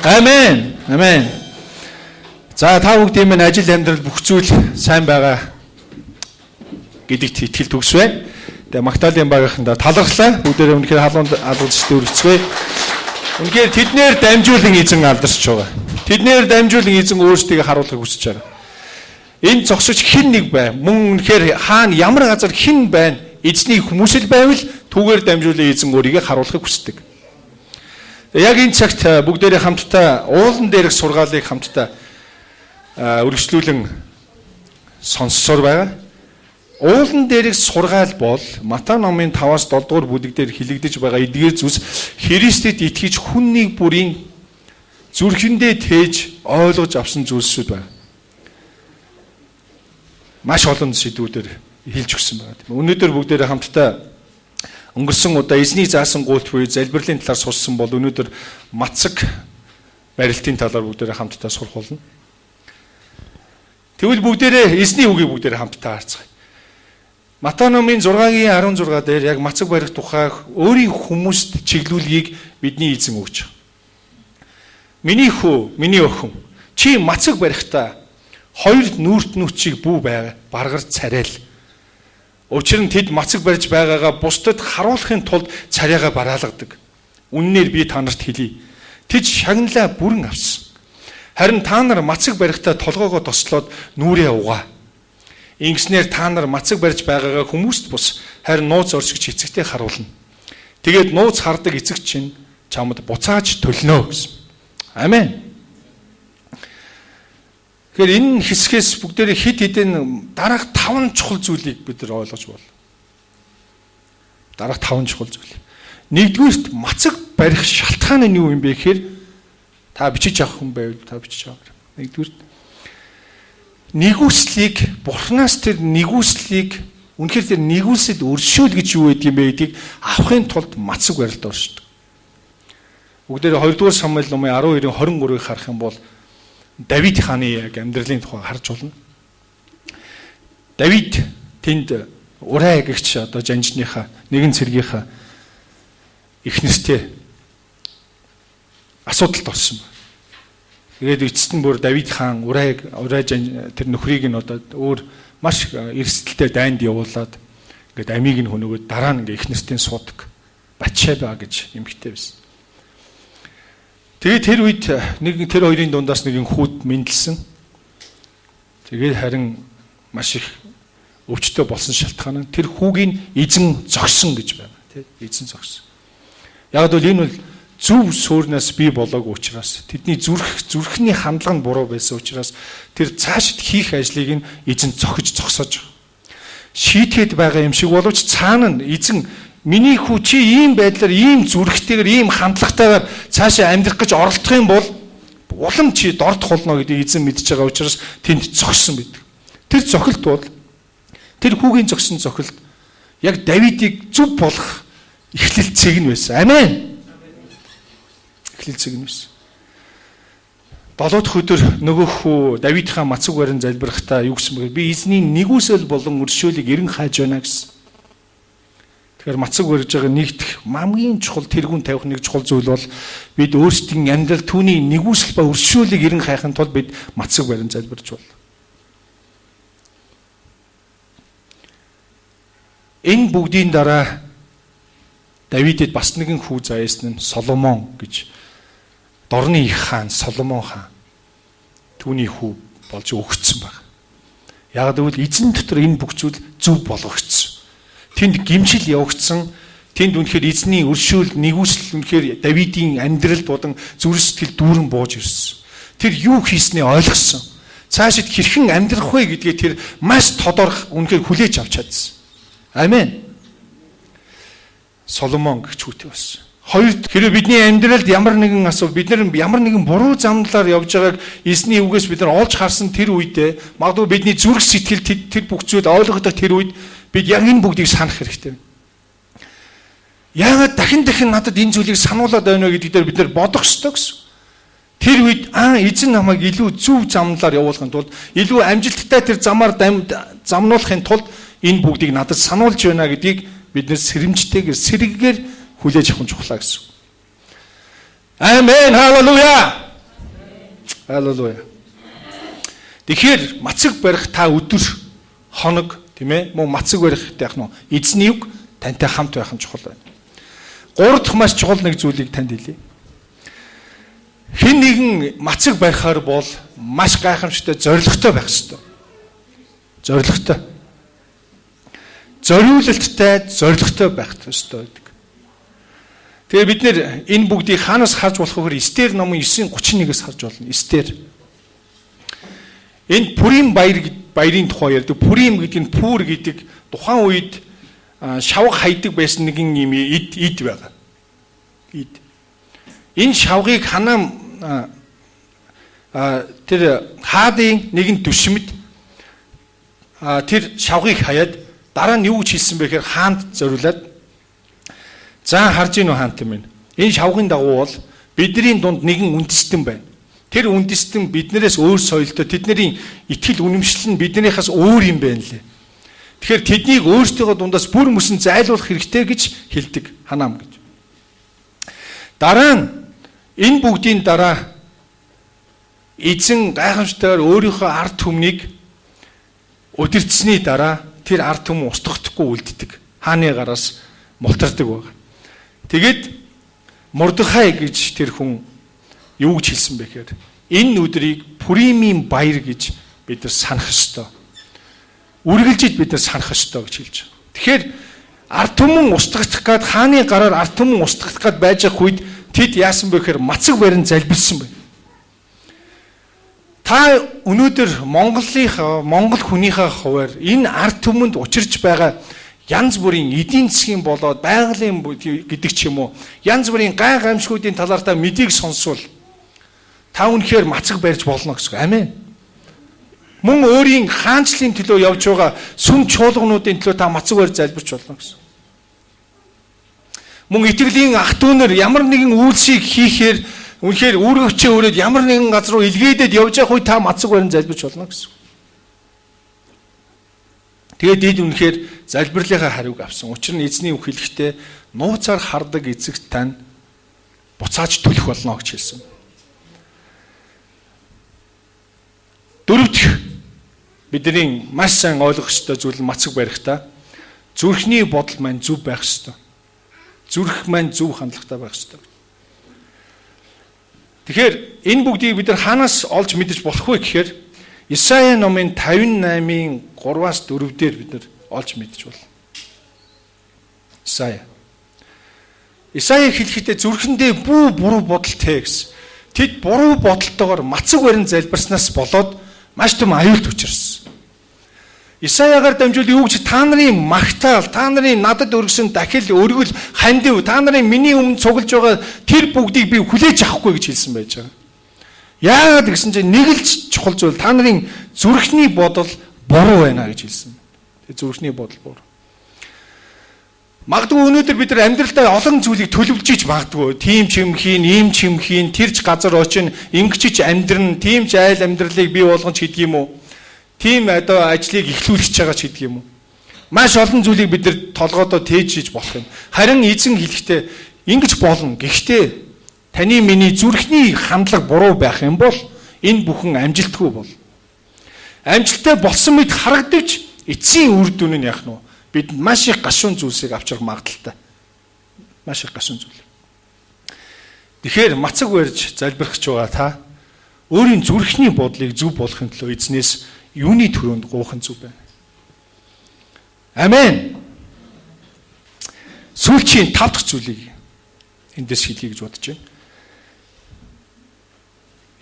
Амен. Амен. За та бүгдийн минь ажил амьдрал бүх зүйл сайн байгаа гэдэгт итгэл төгс байна. Тэгээ Магдалины багийнхандаа талархлаа. Бүгдээрээ үнэхээр халуун алгадчтай өргөцгөөе. Үнэхээр тэднээр дамжуулан эзэн алдарч байгаа. Тэднээр дамжуулан эзэн өөрсдийгөө харуулахыг хүсэж байгаа. Энэ зогсож хэн нэг бай. Мөн үнэхээр хаана ямар газар хэн байна. Эзний хүмүүс л байвал түүгээр дамжуулан эзэн өөрийгөө харуулахыг хүсдэг. Яг энэ цагт бүгдээрээ хамтдаа уулан дээрх сургаалыг хамтдаа үргэлжлүүлэн сонссоор байгаа. Уулан дээрх сургаал бол Матай номын 5-аас 7 дугаар бүлэг дээр хэлэгдэж байгаа эдгээр зүйлс Христэд итгэж хүн нэг бүрийн зүрхэндээ тээж ойлгож авсан зүйлсүүд байна. Маш олон сэдвүүдээр хэлж өгсөн байгаа. Өнөөдөр бүгдээрээ хамтдаа өнгөрсөн удаа эзний заасан гуйлт буюу залбирлын талаар сурсан бол өнөөдөр мацаг барилтын талаар бүгдээрээ хамтдаа сурах болно. Тэгвэл бүгдээрээ эзний үгийг бүгдээрээ хамтдаа харцгаая. Матай номын 6-гийн 16 дээр яг мацаг барих тухай өөрийн хүмүүст чиглүүлгийг бидний эзэн өгч байгаа. Миний хүү, миний охин, чи мацаг барихтаа хоёр нүүрт нүчийг бүү байгаа баргар царайл. Учир нь тэд мацаг барьж байгаагаа бусдад харуулахын тулд царайгаа бараалгадаг. Үннээр би та нарт хэлье. Тэд шагналаа бүрэн авсан. Харин та нар мацаг барихтаа толгоогоо тослоод нүрээ угаа. Ингэснээр та нар мацаг барьж байгаагаа хүмүүст бус харин нууц оршигч эцэгтэй харуулна. Тэгээд нууц хардаг эцэг чинь чамд буцааж төлнө гэсэн. Амен. Тэгэхээр энэ хэсгээс бүгдээрээ хэд хэдэн дараах 5 чухал зүйлийг бид нар ойлгож байна. Дараах 5 чухал зүйл. Нэгдүгээрт мацаг барих шалтгаан нь юу юм бэ гэхээр та бичиж авах хүн байвал та бичиж аваарай. Нэгдүгээрт нэгүслийг Бурханаас тэр нэгүслийг үнэхээр тэр нэгүсэл өршөөл гэж юу гэдэг юм бэ гэдгийг авахын тулд мацаг барилд оршдог. Бүгдээрээ 2 дугаар Самуэль номын 12-ын 23-ыг харах юм бол Давид хааны яг амьдралын тухай харж болно. Давид тэнд Урай гэгч одоо жанжныхаа нэгэн цэргийнхаа эхнэртэй асуудалд орсон байна. Тэгээд эцэст нь бүр Давид хаан Урай тэр нөхрийг нь одоо өөр маш эрсдэлтэй дайнд явуулаад ингээд амийг нь хөнөөгөөд дараа нь ингээд эхнэртэй суудаг Батшеба гэж эмэгтэй байсан. Тэгээд тэр үед нэг тэр хоёрын дундаас нэгэн хүүд мэндэлсэн. Тэгээд харин маш их өвчтөй болсон шалтгаан нь тэр хүүгийн эзэн зогсон гэж байна. Тэ, эзэн зогсон. Яг бол энэ бол зөв суурнаас бий болоогүй учраас тэдний зүрхний хандлага нь буруу байсан учраас тэр цаашид хийх ажлыг нь эзэн зохиж зогсоож шийтгэд байгаа юм шиг боловч цаана нь эзэн миний хүү чи ийм байдлаар ийм зүрхтэйгээр ийм хандлагатайгаар цаашаа амьдрах гэж оролдох юм бол улам чи дордох болно гэдгийг эзэн мэдж байгаа учраас тэнд зогссон байдаг. Тэр зохилт бол тэр хүүгийн зогсон зохилт яг Давидыг зөв болох эхлэл цэг нь байсан. Амен. Эхлэл цэг нь байсан. 7 дахь өдөр нөгөө хүү Давид хаан мацаг барин залбирахдаа юу гэсэн бэ? Би эзний нэгүсэл болон өршөөлийг эрен хайж байна гэсэн. Тэгэхээр мацаг барьж байгаа нэгдэх хамгийн чухал тэргүүн тавих нэг чухал зүйл бол бид өөрсдийн амьдрал түүний нэгүсэл ба өршөөлийг эрен хайхын тулд бид мацаг барин залбирч болно. Энэ бүгдийн дараа Давидэд бас нэгэн хүү заяасан нь Соломон гэж дорны их хаан Соломон хаан түүний хүү болж өгцсөн баг. Яг гэвэл эзэн дотор энэ бүх зүйл зөв болгогдсон. Тэнд гимшил явагдсан. Тэнд үнэхээр эзний өршөөл нэгүсэл үнэхээр Давидын амьдралд болон зүрх сэтгэл дүүрэн бууж ирсэн. Тэр юу хийснээ ойлгосон. Цаашид хэрхэн амьдрах вэ гэдгээ тэр маш тодорхой үнэхээр хүлээж авч чадсан. Амен. Соломон гэх хүүтэй болсон. Хоёр хэрвээ бидний амьдралд ямар нэгэн асуудал бид нар ямар нэгэн буруу замналаар явж байгааг эзний үгээс бид нар олж харсан тэр үедээ магадгүй бидний зүрх сэтгэл тэр бүх зүйл ойлгогдох тэр үед бид яг энэ бүгдийг санах хэрэгтэй. Яагаад дахин дахин надад энэ зүйлийг сануулад байна вэ гэдэг дээр бид нар бодох ёстой гэсэн. Тэр үед эзэн намайг илүү зөв замналаар явуулахын тулд илүү амжилттай тэр замаар замнуулахын тулд энэ бүгдийг надад сануулж байна гэдгийг бид нэр сэрэмжтэйгээр сэргэгээр хүлээж авах нь чухлаа гэсэн. Амен, халелуя. Аллилуйя. Тэгэхээр мацаг барих та өдөр хоног, тийм ээ, мөн мацаг барих яах нь эзний үг тантай хамт байх нь чухал байна. Гурав дахь маш чухал нэг зүйлийг танд хэлье. Хэн нэгэн мацаг барихаар бол маш гайхамшигтай зоригтой байх ёстой. Зоригтой. Зориулалттай, зоригтой байх ёстой гэдэг. Тэгээ бид нэр энэ бүгдийг хаанаас харж болох вэ гэхээр Эстер номын 9:31-ээс харж болно. Эстер. Энэ Пурим баярын тухай ярьдаг. Пурим гэдэг нь пүр гэдэг тухайн үед шавга хайдаг байсан нэгэн юм эд байгаа. Эд. Энэ шавгыг ханаа тэр хаадын нэгэн дүшмэд тэр шавгыг хаяад дараа нь юу гэж хэлсэн бэ гэхээр хаанд зориулаад, за харж гинүү хаант юм. Энэ шавгын дагуу бол бидний дунд нэгэн үндэстэн байна. Тэр үндэстэн биднээс өөр соёлтой, тэдний итгэл үнэмшил нь биднийхээс өөр юм байна лээ. Тэгэхээр тэднийг өөрсдийнхөө дундаас бүр мөсөн зайлуулах хэрэгтэй гэж хэлдэг ханаам гэж. Дараа нь энэ бүгдийн дараа эзэн гайхамшигтайгаар өөрийнхөө ард түмнийг удирдсаны дараа тэр ард түмэн устгахдаггүй үлддэг. Хааны гараас мултардаг баг. Тэгээд Мордохай гэж тэр хүн юу гэж хэлсэн бэ гэхээр энэ өдрийг Пуримын баяр гэж бид нар санах ёстой. Үргэлжид бид нар санах ёстой гэж хэлж байгаа. Тэгэхээр ард түмэн устгах гад хааны гараар ард түмэн устгах гад байж байгаа үед тэд яасан бэ гэхээр мацаг барин залбирсан байна. Та өнөөдөр Монгол хүнийхээ хуваар энэ ард түмэнд учирч байгаа янз бүрийн эдийн засгийн болоод байгалийн гэдэг ч юм уу янз бүрийн гай гамшгуудын талаар та мэдээг сонсвол та үнэхээр мацаг барьж болно гэсэн. Амен. Мөн өөрийн хаанчлалын төлөө явж байгаа сүм чуулгануудын төлөө та мацаг барьж залбирч болно гэсэн. Мөн итгэлийн ах дүү нар ямар нэгэн үйлсийг хийхээр үнэхээр үүргэвчээ өрөөд ямар нэгэн газар руу илгээдээд явж явах үед та мацаг барин залбирч болно гэсэн. Тэгээд эд үнэхээр залбирлынхаа хариуг авсан. Учир нь эзний үг хэлэхдээ нууцаар хардаг эзэгт тань буцааж төлөх болно гэж хэлсэн. Дөрөв дэх бидний маш сайн ойлгох ёстой зүйл нь мацаг барихтаа зүрхний бодол маань зөв байх ёстой. Зүрх маань зөв хандлагатай байх ёстой. Тэгэхээр энэ бүгдийг бид нар хаанаас олж мэдэж болох вэ гэхээр Исая номын 58-ийн 3-аас 4 дээр бид нар олж мэдэж болно. Исая. Исая хэлэхдээ зүрхэндээ бүү буруу бодолтой гэсэн. Тэд буруу бодолтойгоор мацаг барин залбирснаас болоод маш том аюулт учирсан. Исаягаар дамжуул юу гэж та нарын магтаал, та нарын надад өргөсөн дахил, өргөл, хандив, та нарын миний өмнө цуглаж байгаа тэр бүгдийг би хүлээж авахгүй гэж хэлсэн байж байгаа. Яагаад гэсэн чинь нэг л чухал зүйл та нарын зүрхний бодол буруу байна гэж хэлсэн. Тэр зүрхний бодол буруу. Магадгүй өнөөдөр бид нар амьдралдаа олон зүйлийг төлөвлөж ич магадгүй. Тийм ч юм хийн, ийм ч юм хийн, тэр ч газар очин, ингэж ч амьдрна, тийм ч айл амьдралыг бий болгон ч гэдэг юм уу? Тийм одоо ажлыг эхлүүлж байгаа ч гэдэг юм уу? Маш олон зүйлийг бид нар толгойдоо тээж хийж болох юм. Харин эзэн хэлэхдээ ингэж болно. Гэхдээ таны миний зүрхний хандлага буруу байх юм бол энэ бүхэн амжилтгүй бол. Амжилттай болсон мэт харагдавч эцсийн үр дүн нь яах нь вэ? Бидэнд маш их гашуун зүйлсийг авчрах магадлалтай. Маш их гашуун зүйл. Тэгэхээр мацаг барьж залбирх гэж байгаа та өөрийн зүрхний бодлыг зөв болгохын төлөө эзнээс юуны төрөнд гуйх нь зөв байна. Амен. Сүүлчийн 5 дахь зүйлийг эндээс хэлье гэж бодож байна.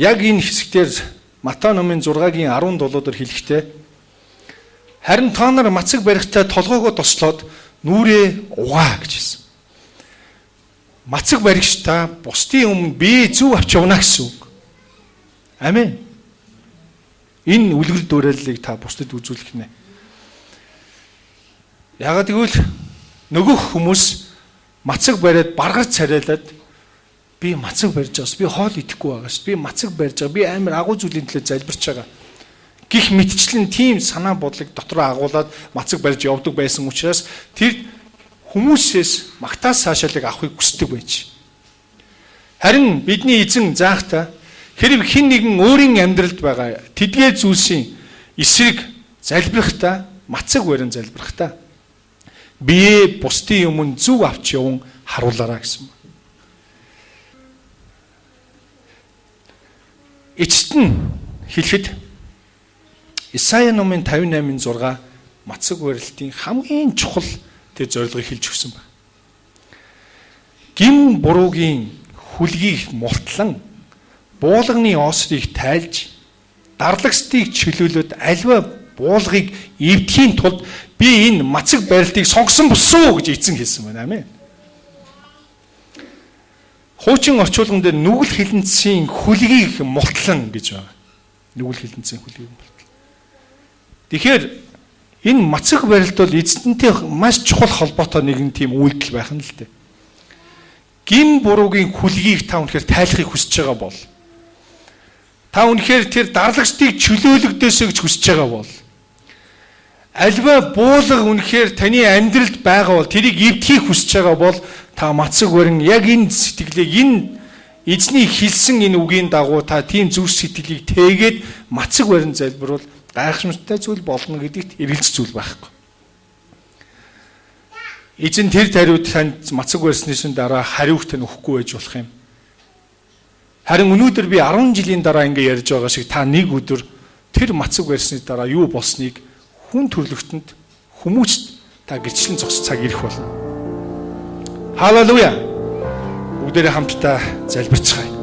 Яг энэ хэсэгтэр Матай номын 6-гийн 17 дээр хэлэхдээ харин та нар мацаг барихтаа толгоогоо тослоод нүрээ угаа гэж хэлсэн. Мацаг баригч та бусдын өмнө би зөв авч явна гэсэн үг. Амен. Энэ үлгэр дуурайллыг та бусдад үзүүлэх нэ. Яагаад гэвэл нөгөөх хүмүүс мацаг бариад баргар царайлаад би мацаг барьж байгаас би хоол идэхгүй байгаас би мацаг барьж байгаа би амар агуу зүйлийн төлөө залбирч байгаа гих мэтчлэн тийм санаа бодлыг дотроо агуулад мацаг барьж явдаг байсан учраас тэр хүмүүсээс магтаал цаашаалыг авахыг хүсдэг байж. Харин бидний эзэн заахта Хэрв хэн нэгэн өөрийн амьдралд байгаа тэдгээр зүйлсийн эсрэг залбирахдаа, мацаг барин залбирахдаа бие бусдын өмнө зөв авч яван харуулаарай гэсэн байна. Эцэст нь хэлэхэд Исая номын 58:6 мацаг барилтын хамгийн чухал тэр зорилгыг хэлж өгсөн байна. Гим буруугийн хүлгийг мултлан буулганы оосрыг тайлж дарлагсдыг чөлөөлөд альва буулгыг эвдэхийн тулд би энэ мацаг барилтыг сонгосон бусуу гэж эзэн хэлсэн байна. Амен. Хуучин орчуулган дээр нүгэл хилэнцийн хүлгийг мултлан гэж байна. Нүгэл хилэнцийн хүлгийг мултлан. Тэгэхээр энэ мацаг барилт бол эзэнтэй маш чухал холбоотой нэгэн тийм үйлдэл байх нь л дээ. Гим буруугийн хүлгийг та үнэхээр тайлахыг хүсэж байгаа бол, та үнэхээр тэр дарлагчдыг чөлөөлөгдөөсэй гэж хүсэж байгаа бол, альва буулга үнэхээр таны амьдралд байгаа бол тэрийг эвдэхийг хүсэж байгаа бол та мацаг барин яг энэ сэтгэлийг, энэ эзний хэлсэн энэ үгийн дагуу та тийм зүрх сэтгэлийг тээгээд мацаг барин залбирвал гайхамшигтай зүйл болно гэдэгт эргэлзэх зүйл байхгүй. Эзэн тэр тариуд танд мацаг барьснысын дараа хариуг тань өгөхгүй байж болох юм. Харин өнөөдөр би 10 жилийн дараа ингэ ярьж байгаа шиг та нэг өдөр тэр мацаг барьсны дараа юу болсныг хүн төрлөختөнд хүмүүст та гэрчлэн зогсох цаг ирэх болно. Халелуя. Бүгдээрээ хамтдаа залбирцгаая.